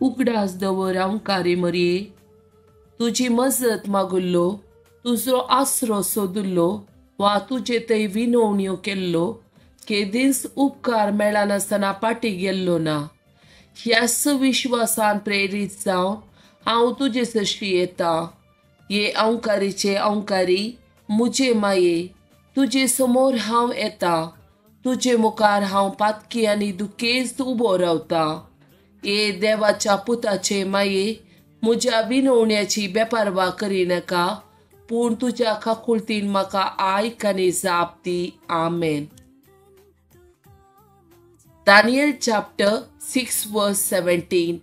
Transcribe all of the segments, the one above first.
उगडास दवर अंकारी मरये, तुजी मजत मागुल्लो, तुजो आसरो सोदुल्लो वा तुजे थंय विनवण्यो केल्लो केदींच उपकार मेळनासतना फाटीं गेल्लो ना. ह्याच विश्वासान प्रेरीत जावन हांव तुजे सरशी येता. हे अंकारीचे अंकारी मुजे माये, तुजे समोर हांव येता. तुजे मुखार हांव पातकी आनी दुखेस्त उबो रावता. हे देवाच्या पुताचे माये, म्हज्या विनवण्याची बेपारवा करिनाका, पूण तुज्या काकुळतीन म्हाका आयक आनी जाप दी. आमेन. Daniel chapter 6 verse 17.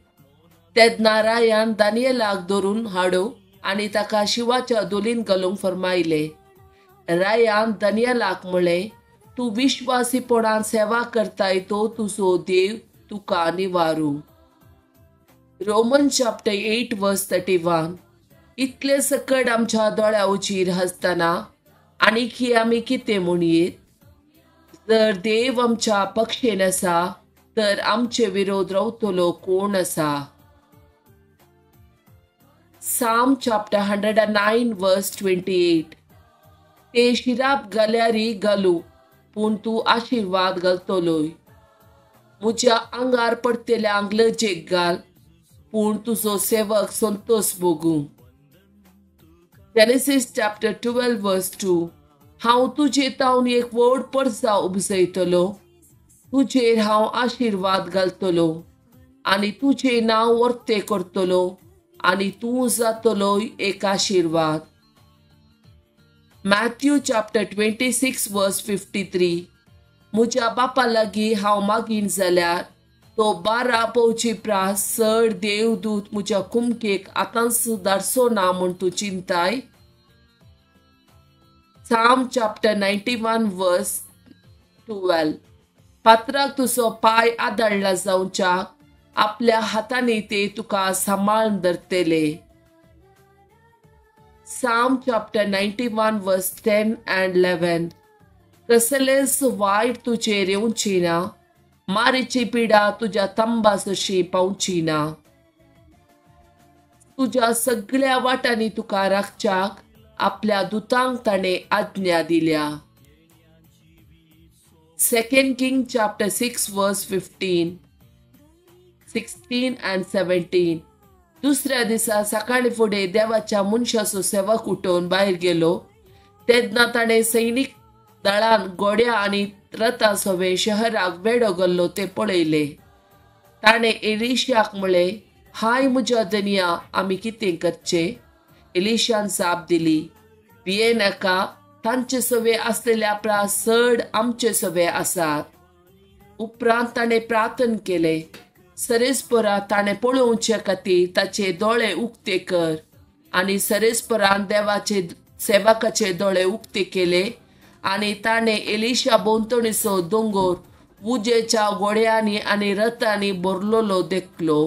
तेन्ना रायान दानियलाक धरून हाडो आनी ताका शिवाच्या दोलीन घालूंक फर्मायले. रायान दानियलाक म्हळें, तूं विश्वासीपणान सेवा करताय तो तुजो देव तुका निवारू. रोमन चॅप्टर 8 वर्स 31. इतले सकट आमच्या दोळ्या उचीर हसतना आनी आमी कितें म्हणयेत? जर देव आमच्या पक्षेन आसा तर आमचे विरोध रावतलो कोण आसा? Psalm chapter 109 verse 28. ते शिराप घाल्यारी घालू, पूण तूं आशिर्वाद घालतलोय. म्हज्या आंगार पडटेल्यांक लजेक घाल, पूण तुजो सेवक संतोष भोगूं. Genesis chapter 12 verse 2. हांव तुजे तावन एक व्हड परसा उपजयतलो, तुजेर हांव आशिर्वाद घालतलो आनी तुजें नांव वर्तें करतलो आनी तूं जातलो एक आशिर्वाद. मॅथ्यू चॅप्टर 26 वर्स 53. म्हज्या बापा लागीं हांव मागीन जाल्यार तो 12 पोवची प्रास चड देवदूत म्हज्या कुमकेक आतांच धाडचो ना म्हूण तूं चिंताय? Psalm chapter 91 verse 12. पात्राक तुजो पांय आदळ्ळा जावच्याक आपल्या हातांनी ते तुका सांबाळून धरतले. Psalm chapter 91 verse 10 and 11. कसलेंच वायट तुजेर येवची ना, मारीची पिडा तुज्या तंबा सरशी पावची ना. तुज्या सगळ्या वाटांनी तुका राखच्याक आपल्या दुतांक ताणें आज्ञा दिल्या. 2 King chapter 6 verse 15, 16 and 17. दुसऱ्या दिसा सकाळी फुडें देवाच्या मनशाचो सेवक उठोवन भायर गेलो. तेन्ना ताणें सैनीक दळान घोड्या आनी रथा सवें शहराक वेडो घाल्लो तें पळयलें. ताणें एलिशाक म्हळें, हाय म्हज्या धनया, आमी कितें करचें? एलिशान जाप दिली, भिये नाका, तांचे सवे आसलेल्या प्रास चड आमचे सवे आसात. उपरांत ताणें प्रार्थन केलें, सरेस्परा ताणें पळोवचे खातीर ताचे दोळे उक्ते कर. आनी सरेस्परान देवाचे सेवकाचे दोळे उक्ते केले आनी ताणें एलिशा भोंवतणीचो दोंगोर उजेच्या घोड्यांनी आनी रथांनी भरलेलो देखलो.